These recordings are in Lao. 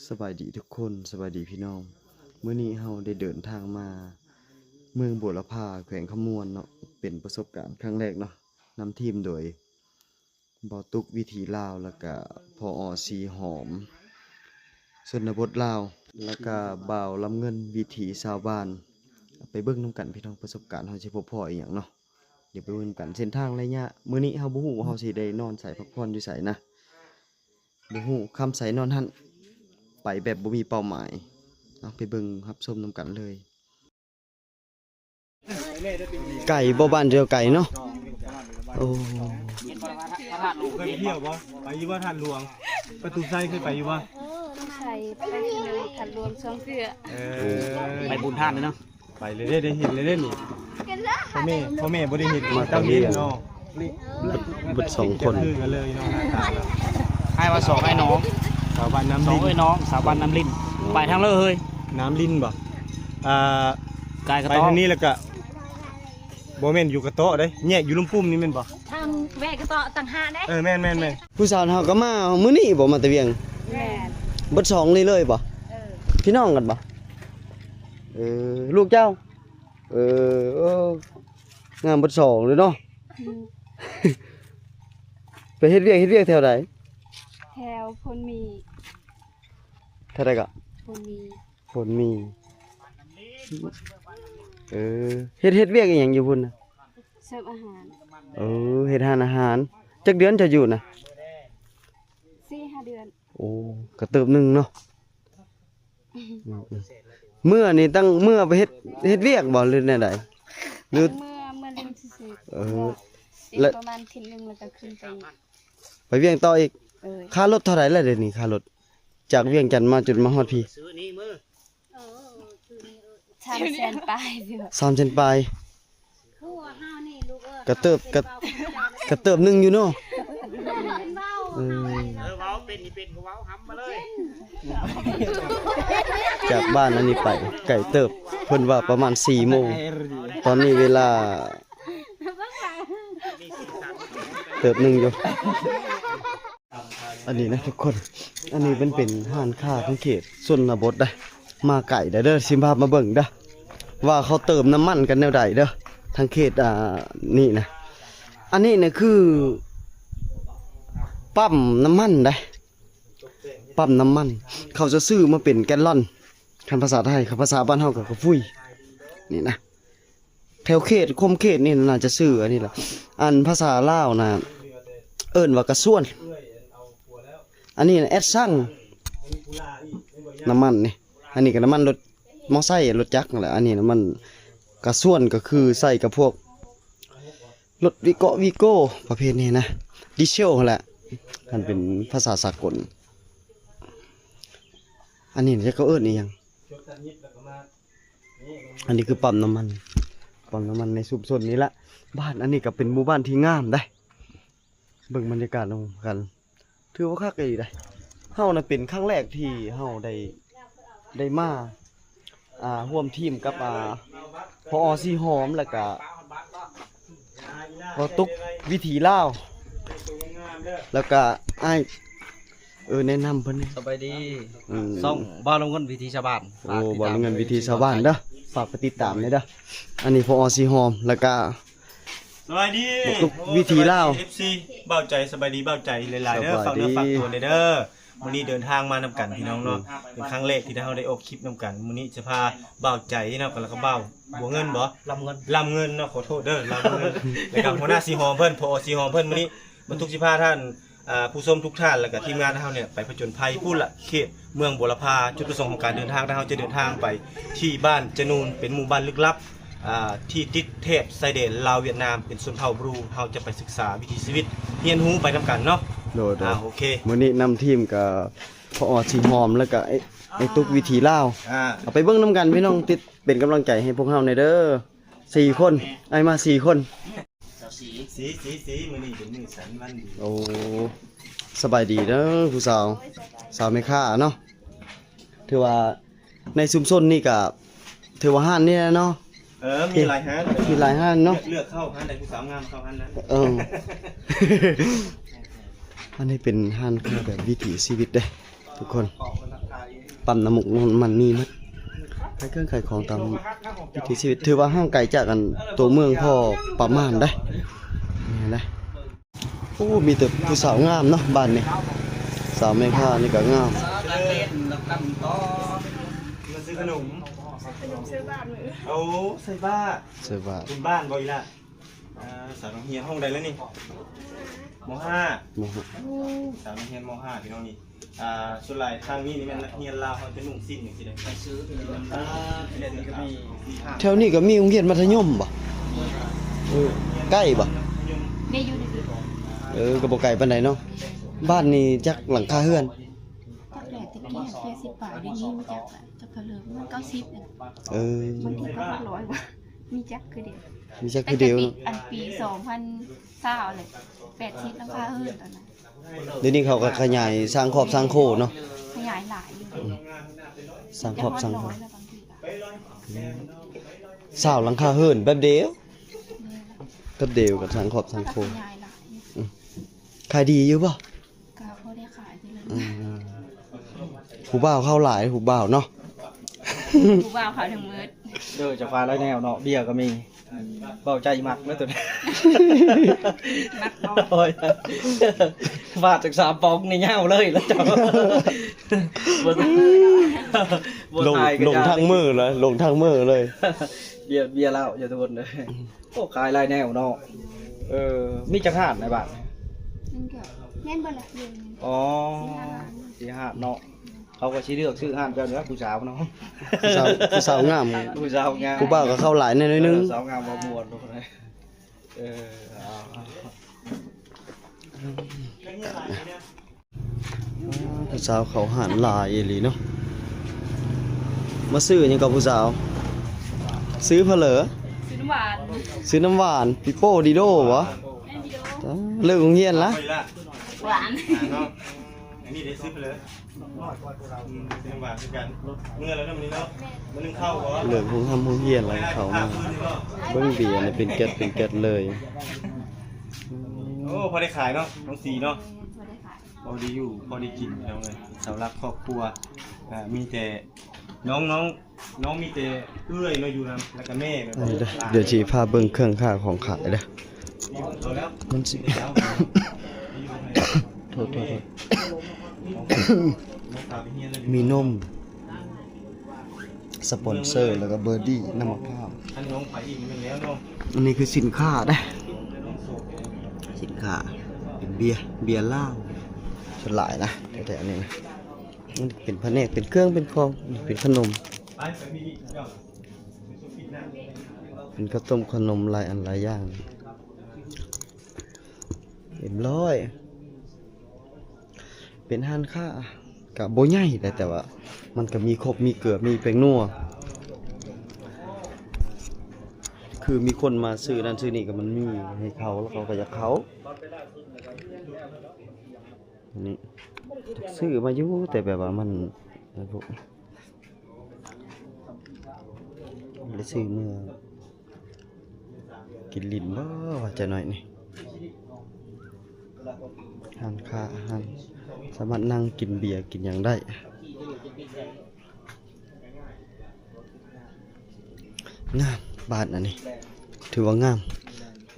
ສະບາຍດີທຸກຄົນ ສະບາຍດີພີ່ນ້ອງ. ມື້ນີ້ເຮົາໄດ້ເດີນທາງມາເມືອງບົວລະພາ ແຂວງຄຳມ່ວນເນາະ, ເປັນປະສົບການຄັ້ງແລກເນາະ, ນຳທີມໂດຍບ່າວຕຸກວິຖີລາວ ແລ້ວກະ ພອ ສີຫອມ ຊົນນະບົດລາວ ແລ້ວກະບ່າວລຳເງິນວິຖີຊາວບ້ານ. ໄປເບິ່ງນຳກັນພີ່ນ້ອງ ປະສົບການເຮົາຊິພົບພໍ້ອີ່ຫຍັງເນາະ. ດຽວໄປເບິ່ງນຳກັນ ເສັ້ນທາງໄລຍະມື້ນີ້ເຮົາບໍ່ຮູ້ວ່າເຮົາຊິໄດ້ນອນໃສພັກຜ່ອນຢູ່ໃສນະ, ບໍ່ຮູ້ ຄ່ຳໃສນອນຫັ້ນ. ໄປແບບບໍ່ມີເປົ້າໝາຍ. ເອົາ ໄປເບິ່ງຮັບຊົມນຳກັນເລີຍ. ໄກບໍ່? ບ້ານເຈົ້າໄກເນາະ. ໂອ້ ເຄີຍໄປທ່ຽວບໍ່? ໄປຢູ່ບໍ່ ທາດຫຼວງ ປະຕູໄຊ ເຄີຍໄປຢູ່ບໍ່? ປະຕູໄຊ ໄປທາດຫຼວງສອງເທື່ອ. ເອີ ໄປບຸນທາດເລີຍເນາະ. ໄປເລີຍເດ້ ໄດ້ເຫັນເລີຍເດ້ນີ້. ພໍ່ແມ່ ພໍ່ແມ່ບໍ່ໄດ້ເຫັນ ມາ ເຈົ້າເຫັນເນາະ. ເບິດ ເບິດສອງຄົນ ຄືກັນເລີຍເນາະ. ອ້າຍວ່າສອງອ້າຍນ້ອງ ສາວບ້ານນ້ຳລິນ ສອງເອື້ອຍນ້ອງ ສາວບ້ານນ້ຳລິນ. ໄປທາງເລີເຮີ້ຍ ນ້ຳລິນບໍ່? ອ່າ ກາຍກະເຕາະ ໄປທາງນີ້ແລ້ວກະ ບໍ່ແມ່ນຢູ່ກະເຕາະເດ້ ແຍກຢູ່ລຸ່ມປຸ້ມນີ້ແມ່ນບໍ່? ທາງແວະກະເຕາະຕ່າງຫາກເດ້. ເອີ ແມ່ນໆໆ. ຜູ້ສາວເຮົາກໍມາມື້ນີ້ບໍ່? ມາແຕ່ວຽງ. ແມ່ນ. ເບິດສອງນີ້ເລີຍບໍ່? ເອີ ພີ່ນ້ອງກັນບໍ່? ເອີ ລູກເຈົ້າ. ເອີ ເອີ ງາມເບິດສອງເລີຍເນາະ. ອືມ ໄປເຮັດວຽກ ເຮັດວຽກແຖວໃດ? ແຖວໂພນໝີ. ແຖວໃດເກາະ? ໂພນໝີ. ໂພນໝີ. ເອີ ເຮັດ ເຮັດວຽກອີ່ຫຍັງຢູ່ພຸ້ນນະ? ເສີບອາຫານ. ເອີ ເຮັດຮ້ານອາຫານ. ຈັກເດືອນເຈົ້າຢູ່ນະ? ສີ່ຫ້າເດືອນ. ໂອ້ ກະເຕີບໜຶ່ງເນາະ. ອືມ ເມື່ອນີ້ຕັ້ງ ເມື່ອໄປເຮັດ ເຮັດວຽກບໍ່ ຫຼືແນວໃດ? ຫຼື ເມື່ອ ເມື່ອຫຼິ້ນຊື່ໆ. ເອີ ແລ້ວ ອີກປະມານທິດໜຶ່ງແລ້ວກໍຂຶ້ນໄປ ໄປວຽງຕໍ່ອີກ. ເອີ ຄ່າລົດເທົ່າໃດລະດຽວນີ້? ຄ່າລົດຈາກວຽງຈັນມາຈົນມາຮອດພີ້. ສາມແສນປາຍ. ສາມແສນປາຍ. ກະເຕີບ ກະ ກະເຕີບໜຶ່ງຢູ່ເນາະ. ເອີ ເອີ ເວົ້າເປັນນີ້ເປັນກໍເວົ້າ ຫຳມາເລີຍ. ຈາກບ້ານອັນນີ້ໄປໄກເຕີບ ເພິ່ນວ່າປະມານສີ່ໂມງ. ຕອນນີ້ເວລາເຕີບໜຶ່ງຢູ່. ອັນນີ້ນະທຸກຄົນ ອັນນີ້ມັນເປັນຮ້ານຄ້າທາງເຂດຊົນນະບົດເດ້. ມາໄກເດີ ຊິພາມາເບິ່ງເດີ ວ່າເຂົາເຕີມນ້ຳມັນກັນແນວໃດເດີ ທາງເຂດ ອ່າ ນີ້ນະ. ອັນນີ້ນະຄືປ້ຳນ້ຳມັນເດ້ ປ້ຳນ້ຳມັນ. ເຂົາຈະຊື້ມາເປັນແກນລອນ ຄັນພາສາໄທ, ຄັນພາສາບ້ານເຮົາກໍກະຟຸຍ ນີ້ນະ. ແຖວເຂດ ຂົມເຂດນີ້ໜ້າຈະຊື່ອັນນີ້ລະ. ອັນພາສາລາວນະເອີ້ນວ່າກະຊວນ. ອັນນີ້ນະແອັດຊັງ ນ້ຳມັນນີ້. ອັນນີ້ກະນ້ຳມັນລົດມໍໄຊ ລົດຈັກຫັ້ນແຫຼະ. ອັນນີ້ນ້ຳມັນກະຊວນ ກະຄືໃສ່ກັບພວກລົດວີໂກ້ ວີໂກ້ ປະເພດນີ້ນະ ດີເຊວຫັ້ນແຫຼະ ຄັນເປັນພາສາສາກົນ. ອັນນີ້ຈັກເຂົາເອີ້ນອີ່ຫຍັງ? ອັນນີ້ຄືປ້ຳນ້ຳມັນ ປ້ຳນ້ຳມັນໃນຊຸມຊົນນີ້ລະ. ບ້ານອັນນີ້ກໍເປັນໝູ່ບ້ານທີ່ງາມເດ້ ເບິ່ງບັນຍາກາດນຳກັນ ຖືວ່າຄັກອີ່ຫຼີເດ້. ເຮົານະເປັນຄັ້ງແລກທີ່ເຮົາໄດ້ ໄດ້ມາ ອ່າ ຮ່ວມທີມກັບ ອ່າ ພອ ສີຫອມ ແລ້ວກະ ບໍ່ຕຸກວິຖີລາວ ແລ້ວກະອ້າຍ ເອີ ແນະນຳເພິ່ນແດ່. ສະບາຍດີ ອືມ ຊ່ອງບ່າວລຳເງິນວິຖີຊາວບ້ານ. ໂອ້ ບ່າວລຳເງິນວິຖີຊາວບ້ານເດີ ຝາກໄປຕິດຕາມແດ່ເດີ. ອັນນີ້ ພອ ສີຫອມ ແລ້ວກະ ສະບາຍດີ ບໍ່ຕຸກວິຖີລາວ ເອັຟຊີ ບ່າວໃຈ. ສະບາຍດີບ່າວໃຈຫຼາຍໆເດີ ຝາກເນື້ອຝາກຕົວແດ່ເດີ. ມື້ນີ້ເດີນທາງມານຳກັນພີ່ນ້ອງເນາະ ເປັນຄັ້ງແລກທີ່ເຮົາໄດ້ອອກຄລິບນຳກັນ. ມື້ນີ້ຈະພາບ່າວໃຈເນາະ ແລ້ວກໍບ່າວບົວເງິນບໍ? ລຳເງິນ ລຳເງິນເນາະ ຂໍໂທດເດີ ລຳເງິນ ແລ້ວກໍຫົວໜ້າສີຫອມເພິ່ນ ພອ ສີຫອມເພິ່ນ. ມື້ນີ້ບັນທຸກຊິພາທ່ານ ອ່າ ຜູ້ຊົມທຸກທ່ານ ແລ້ວກໍທີມງານເຮົານີ້ໄປຜະຈົນໄພພຸ້ນລະ ເຂດເມືອງບົວລະພາ. ຈຸດປະສົງຂອງການເດີນທາງ ເຮົາຈະເດີນທາງໄປທີ່ບ້ານຈະນູນ ເປັນໝູ່ບ້ານລຶກລັບ ອ່າ ທີ່ຕິດແຖບຊາຍແດນລາວຫວຽດນາມ ເປັນຊົນເຜົ່າບຣູ. ເຮົາຈະໄປສຶກສາວິຖີຊີວິດ ຮຽນຮູ້ໄປນຳກັນເນາະ. ໂດຍໆ ອ່າ ໂອເຄ ມື້ນີ້ນຳທີມກໍ ພອ ສີຫອມ ແລ້ວກໍ ອ້າຍ ອ້າຍຕຸກວິຖີລາວ. ອ່າ ເອົາໄປເບິ່ງນຳກັນພີ່ນ້ອງ ຕິດເປັນກຳລັງໃຈໃຫ້ພວກເຮົາແດ່ເດີ. ສີ່ຄົນ ອ້າຍມາສີ່ຄົນ. ສີ ສີ ສີ ມື້ນີ້ເປັນມື້ສັນວັນດີ. ໂອ້ ສະບາຍດີເດີຜູ້ສາວ ສາວແມ່ຄ້າເນາະ. ຖືວ່າໃນຊຸມຊົນນີ້ກະຖືວ່າຮ້ານນີ້ແຫຼະເນາະ. ເອີ ມີຫຼາຍຮ້ານ ມີຫຼາຍຮ້ານເນາະ. ເລືອກ ເລືອກເຂົ້າຮ້ານໃດ ຜູ້ສາວງາມເຂົ້າຮ້ານນັ້ນ. ເອີ ອັນນີ້ເປັນຮ້ານຄ້າແບບວິຖີຊີວິດເດ້ທຸກຄົນ. ປ້ຳນ້ຳມັນມີໝົດ ຂາຍເຄື່ອງຂາຍຂອງຕາມວິຖີຊີວິດ ຖືວ່າຫ່າງໄກຈາກອັນຕົວເມືອງພໍປະມານໄດ໋ ນີ້ນະ. ໂອ້ ມີແຕ່ຜູ້ສາວງາມເນາະບ້ານນີ້ ສາວແມ່ຄ້ານີ້ກໍງາມ. ມາຊື້ຂະໜົມ ຂະໜົມໃສ່ບາດມື້ ໂອ້ ໃສ່ບາດ ໃສ່ບາດ ບຸນບ້ານບໍ່ອີ່ຫຼ້າ? ອ່າ ສາວນັກຮຽນຫ້ອງໃດແລ້ວນີ້? ມໍຫ້າ ມໍຫ້າ ໂອ້ ສາວນັກຮຽນມໍຫ້າ ພີ່ນ້ອງນີ້. ອ່າ ສ່ວນຫຼາຍທາງນີ້ນີ້ແມ່ນນັກຮຽນລາວເຮົາຈະນຸ່ງສິ້ນຈັ່ງຊີ້ເດ້ ອ່າ ແຖວນີ້ກໍມີ ແຖວນີ້ກໍມີໂຮງຮຽນມັດທະຍົມບໍ່? ເອີ ໃກ້ບໍ່? ໄດ້ຢູ່ ໄດ້ຢູ່ ເອີ ກໍບໍ່ໄກປານໃດເນາະ. ບ້ານນີ້ຈັກຫຼັງຄາເຮືອນ? ຈັກແຫຼະ ແຕ່ກີ້ເຈັດສິບປາຍ ດຽວນີ້ມັນຈັກ ຈັກເທົ່າເລີ ມັນເກົ້າສິບແຫຼະ. ເອີ ບາງທີກໍຮອດຮ້ອຍວ່າ ມີຈັກຄືດຽວ ມີຈັກຄືດຽວ ຕັ້ງແຕ່ປີ ເນາະ ອັນປີສອງພັນຊາວແຫຼະ ແປດສິບຫຼັງຄາເຮືອນຕອນນັ້ນ. ດຽວນີ້ເຂົາກໍຂະຫຍາຍສ້າງຄອບສ້າງຄົວເນາະ ຂະຫຍາຍຫຼາຍຢູ່ ອືມ ສ້າງຄອບສ້າງຄົວ ແຕ່ຮອດຮ້ອຍແລ້ວບາງທີກໍ ອືມ ຊາວຫຼັງຄາເຮືອນແປັບດຽວ ແມ່ນ ແປັບດຽວກໍສ້າງຄອບສ້າງຄົວ ຂະຫຍາຍຫຼາຍຢູ່ ອືມ ຂາຍດີຢູ່ບໍ່? ກໍພໍໄດ້ຂາຍຢູ່ແລ້ວ ອືມ ຜູ້ບ່າວເຂົ້າຫຼາຍ ຜູ້ບ່າວເນາະ ຜູ້ບ່າວເຂົ້າທັງໝົດ ເດີ ຈະຂາຍຫຼາຍແນວເນາະ ເບຍກໍມີ. ເວົ້າໃຈມັກເລີຍໂຕນີ້ ມັກບໍ່? ໂອ້ຍ ບາດຈັກສາມປອງນີ້ຍາວເລີຍລະເຈົ້າ ບໍ່ ບໍ່ຖ່າຍກໍຢ່າ ລົງທັງມື້ເລີຍ ລົງທັງມື້ເລີຍ ເບຍ ເບຍລາວ ຢ່າທຸກຄົນເດີ. ໂອ້ ຂາຍຫຼາຍແນວເນາະ ເອີ ມີຈັກຮ້ານໃນບ້ານ? ມັນກໍແມ່ນເບິດລະ ຢູ່ ອໍ ສີ່ຫ້າຮ້ານ ສີ່ຫ້າຮ້ານເນາະ. ເຂົາກໍຊິເລືອກຊື້ຮ້ານເຈົ້ານີ້ລະ ຜູ້ສາວເນາະ ຜູ້ສາວ ຜູ້ສາວງາມ ຜູ້ສາວງາມ ຜູ້ບ່າວກໍເຂົ້າຫຼາຍແດ່ໜ້ອຍໜຶ່ງ ເອີ ສາວງາມບໍ່ມ່ວນ ເອີ ເອົາ ເອົາ ຜູ້ສາວເຂົ້າຮ້ານຫຼາຍອີ່ຫຼີເນາະ. ມາຊື້ຫຍັງກັບຜູ້ສາວ? ຊື້ພະເຫຼີ? ຊື້ນ້ຳຫວານ ຊື້ນ້ຳຫວານ ປີໂປ້ ດີໂດບໍ່? ແມ່ນ ດີໂດ ເລີກໂຮງຮຽນລະ ຫວານ ອັນນີ້ໄດ້ຊື້ພະເຫຼີ? ອືມ ເປັນຫວານຄືກັນ ເມື່ອແລ້ວນຳນີ້ເນາະ ມາໜຶ້ງເຂົ້າບໍ່? ເລີກໂຮງຮ່ຳໂຮງຮຽນແລ້ວເຂົ້າມາ ເບິ່ງເບຍນີ້ເປັນແກັດເປັນແກັດເລີຍ. ໂອ້ ພໍໄດ້ຂາຍເນາະ ນ້ອງສີເນາະ ພໍໄດ້ຂາຍ ພໍໄດ້ຢູ່ ພໍໄດ້ກິນ ພີ່ນ້ອງເອີຍ ເສົາຫຼັກຄອບຄົວ. ອ່າ ມີແຕ່ນ້ອງໆ ນ້ອງມີແຕ່ເອື້ອຍເນາະຢູ່ນຳ ແລ້ວກໍແມ່ແມ່ນບໍ່? ດຽວຊິພາເບິ່ງເຄື່ອງຄ້າຂອງຂາຍເດີ ມັນຊິ ໂທດໆ ມີນົມ ສະປອນເຊີ ແລ້ວກໍເບີດີ້ ນ້ຳມະພ້າວ. ອັນນີ້ຄືສິນຄ້າເດ້ ສິນຄ້າເປັນເບຍ ເບຍລາວສ່ວນຫຼາຍນະ ແຖວໆນີ້ນະ. ມັນເປັນພະແນກ ເປັນເຄື່ອງເປັນຂອງ ເປັນຂະໜົມ ເປັນເຂົ້າຕົ້ມຂະໜົມຫຼາຍອັນຫຼາຍຢ່າງ ເອັມຮ້ອຍ ເປັນຮ້ານຄ້າ ກະບໍ່ໃຫຍ່ແຫຼະ ແຕ່ວ່າມັນກະມີຄົບ ມີເກືອ ມີແປ້ງນົວ ຄືມີຄົນມາຊື້ນັ້ນຊື້ນີ້ ກະມັນມີໃຫ້ເຂົ້າ ແລ້ວເຂົາກະຢາກເຂົ້າ. ນີ້ ຊື້ມາຢູ່ ແຕ່ແບບວ່າມັນ ບໍ່ໄດ້ຊື້ເມືອກິນຫຼິ້ນບໍ່ ວ່າຈະໜ້ອຍນີ້ ຮ້ານຄ້າ ຮ້ານ ສາມາດນັ່ງກິນເບຍກິນຫຍັງໄດ້. ງາມ ບ້ານອັນນີ້ ຖືວ່າງາມ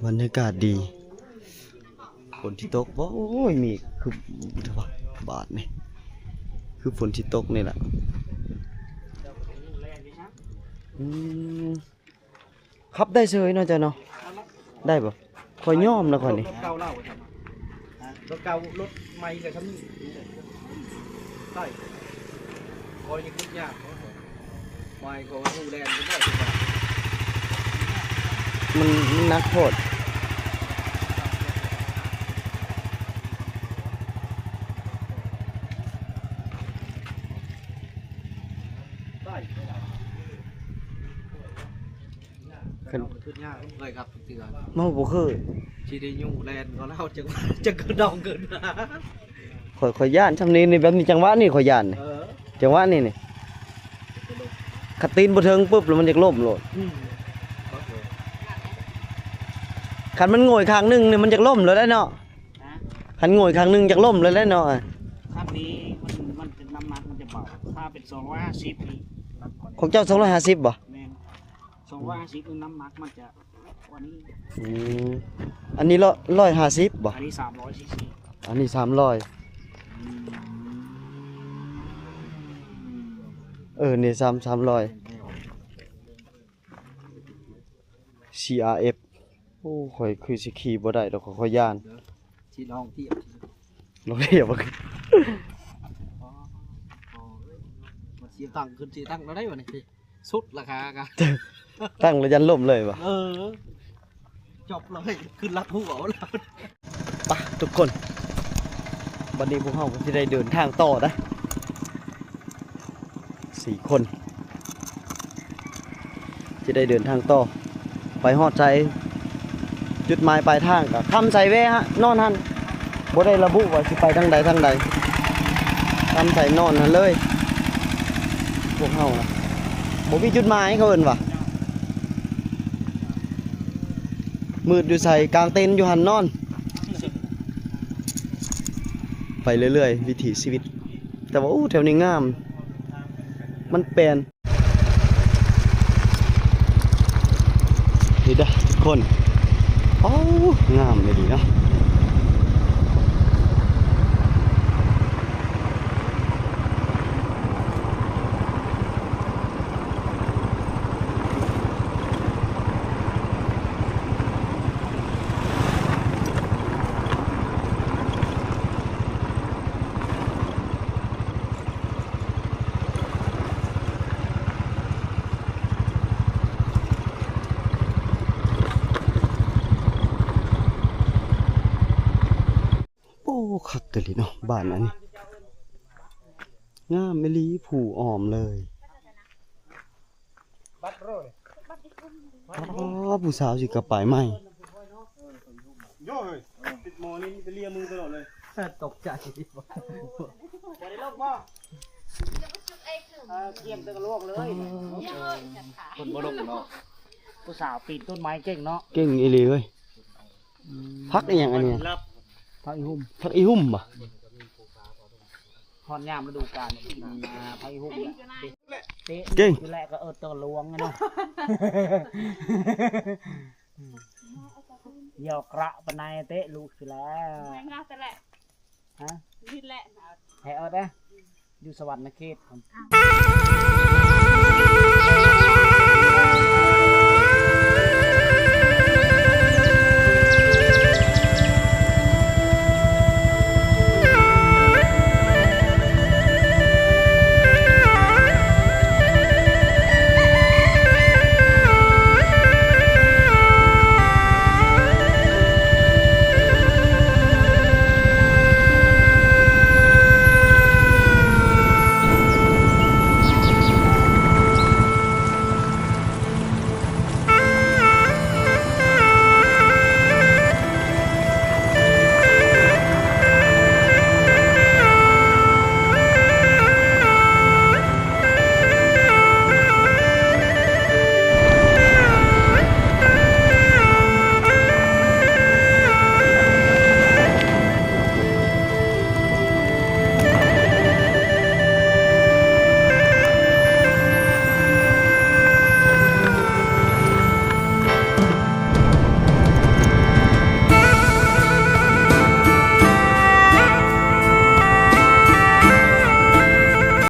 ບັນຍາກາດດີ. ຝົນຊິຕົກບໍ່? ໂອ້ຍ ມີຄື ບາດນີ້ ຄືຝົນຊິຕົກນີ້ລະ. ອືມ ຂັບໄດ້ເສີຍເນາະ ເຈົ້າເນາະ ໄດ້ບໍ່? ຂ້ອຍຍອມແລ້ວຂ້ອຍນີ້ ລົດເກົ່າລາວ ລົດເກົ່າ ລົດໃໝ່ກໍຊ່ຳນີ້ ໃຊ່ ຂ້ອຍຍັງຄິດຍາກ ໄໝ່ກໍຮູ້ແລ່ນບໍ່ໄດ້ ມັນ ມັນໜັກໂພດ. ຄັນ ເຄີຍຂັບເທື່ອ ເມົາບໍ່ເຄີຍ ຊິໄດ້ຍູ້ແລ່ນກໍລາວ ຈັກ ຈັກກະດອງຂຶ້ນ. ຂ້ອຍ ຂ້ອຍຢ້ານຊ່ຳນີ້ ນີ້ ແບບນີ້ ຈັງຫວະນີ້ຂ້ອຍຢ້ານ ເອີ ຈັງຫວະນີ້ນີ້ ຄັນຕີນບໍ່ເຖິງປຶບ ແລ້ວມັນຢາກລົ້ມໂລດ. ອືມ ຄັນມັນໂຫງຍຂ້າງໜຶ່ງນີ້ ມັນຢາກລົ້ມໂລດໄດ໋ເນາະ. ຮະ? ຄັນໂຫງຍຂ້າງໜຶ່ງຢາກລົ້ມເລີຍແຫຼະເນາະ. ຄັນນີ້ມັນ ມັນຈະ ນ້ຳໜັກມັນຈະເບົ ຖ້າເປັນສອງຮ້ອຍຫ້າສິບນີ້ ຂອງເຈົ້າສອງຮ້ອຍຫ້າສິບບໍ່? ແມ່ນ ສອງຮ້ອຍຫ້າສິບນີ້ນ້ຳໜັກມັນຈະກວ່ານີ້. ອືມ ອັນນີ້ຮ້ອຍຫ້າສິບບໍ່? ອັນນີ້ສາມຮ້ອຍຊີຊີ. ອັນນີ້ສາມຮ້ອຍ. ເອີ ນີ້ສາມ ສາມຮ້ອຍ ຊີອາເອັຟ. ໂອ້ ຂ້ອຍຄືຊິຂີ່ບໍ່ໄດ້ດອກ ຂ້ອຍຢ້ານ. ຊິລອງທຽບ ລອງທຽບເບິ່ງ. ມັນຊິຕັ້ງຂຶ້ນ ຊິຕັ້ງແນວໃດບັດນີ້? ສຸດລາຄາກະ ຕັ້ງແລ້ວຢ້ານລົ້ມເລີຍບໍ່? ເອີ ຈົບເລີຍ ຂຶ້ນຫຼັກຫົວແລ້ວ. ໄປທຸກຄົນ ບັດນີ້ພວກເຮົາກໍຊິໄດ້ເດີນທາງຕໍ່ນະ ສີ່ຄົນ ຊິໄດ້ເດີນທາງຕໍ່ ໄປຮອດໃສ ຈຸດໝາຍປາຍທາງກໍຄຳໃສແວ່ນອນຫັ້ນ ບໍ່ໄດ້ລະບຸວ່າຊິໄປທາງໃດທາງໃດ ຄຳໃສນອນຫັ້ນເລີຍ. ພວກເຮົານະ ບໍ່ມີຈຸດໝາຍ ເຂົາເອີ້ນວ່າ ມືດຢູ່ໃສ ກາງເຕັນຢູ່ຫັ້ນນອນ. ໄປເລື້ອຍໆ ວິຖີຊີວິດ. ແຕ່ວ່າ ໂອ້ ແຖວນີ້ງາມ ມັນແປນ ນີ້ເດີທຸກຄົນ. ໂອ້ ງາມອີ່ຫຼີເນາະ. ໂອ້ ຄັກອີ່ຫຼີເນາະ ບ້ານອັນນີ້ ງາມອີ່ຫຼີ ພູອ້ອມເລີຍ. ອໍ ຜູ້ສາວຊິກັບປາຍໄມ້. ໂອ້ຍ ຕິດໝໍນີ້ໄປເລຍມືຕະຫຼອດເລີຍ ຕົກໃຈ. ບໍ່ໄດ້ລົບບໍ່? ເອີ ກຽມແຕ່ກະລວກເລີຍ. ຄົນບໍ່ລົບເນາະ ຜູ້ສາວປີນຕົ້ນໄມ້ເກັ່ງເນາະ ເກັ່ງອີ່ຫຼີເວີຍ. ອືມ ຜັກອີ່ຫຍັງອັນນີ້? ຜັກອີ່ຫຸ່ມ. ຜັກອີ່ຫຸ່ມບໍ່? ຮອດຍາມລະດູການ ອ່າ ພາກອີ່ຫຸ່ມ ເຕະ ເກັ່ງ ແຫຼະ ກໍເອີ ໂຕຫຼວງເນາະ. ຢາກະປານໃດ ເຕະລູກຊິແລ້ວ ງາມແຕ່ແຫຼະ. ຮະ? ນີ້ແຫຼະ ໃຫ້ເອີດເດ້ ຢູ່ສະຫວັນນະເຂດພຸ້ນ.